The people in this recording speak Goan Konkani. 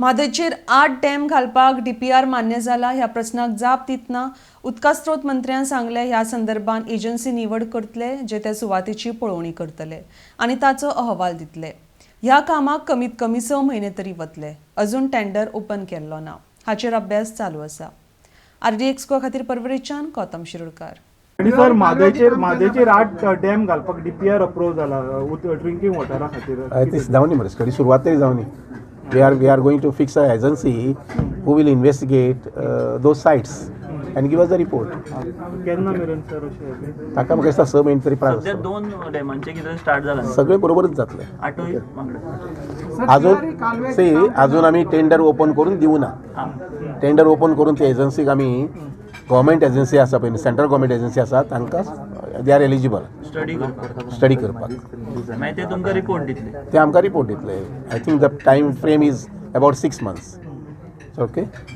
म्हादयचेर 8 डॅम घालपाक डीपीआर मान्य जाला. ह्या प्रस्नाक जाप दितना उदका स्रोत मंत्र्यान सांगलें, ह्या संदर्भात एजन्सी निवड करतले, जे त्या सुवातेची पळोवणी करतले आनी ताचो अहवाल दितले. ह्या कामाक कमीत कमी 6 म्हयने तरी वतले. अजून टेंडर ओपन केल्लो ना. हाचेर अभ्यास चालू आसा. आरडीएक्स गोवा खातीर पर्वरेच्यान गौतम शिरोडकार. आनी सर, म्हादयचेर 8 डॅम घालपाक डीपीआर अप्रूव जाला ड्रिंकींग वॉटरा खातीर. ती जावनी मरे, स्टडी सुरवात तरी जावनी. We are going to fix a agency who will investigate those sites and give us the report. केन्ना मेरेन सर अशें? ताका म्हाका दिसता 6 म्हयने तरी प्राय. सध्या 2 डॅमांचे कितें स्टार्ट जाला. सगळे बरोबरच जातले. आठूय वांगडा. अजून सी, अजून आमी टेंडर ओपन करून दिवना. टेंडर ओपन करून ते एजन्सीक आमी, गव्हर्मेंट एजन्सी आसा पळय, सेंट्रल गव्हर्मेंट एजन्सी आसा, तांकां they are eligible study करपाक. स्टडी करपाक. मागीर ते तुमकां रिपोर्ट दितले. ते आमकां रिपोर्ट दितले. I think the time frame is about 6 months. Okay.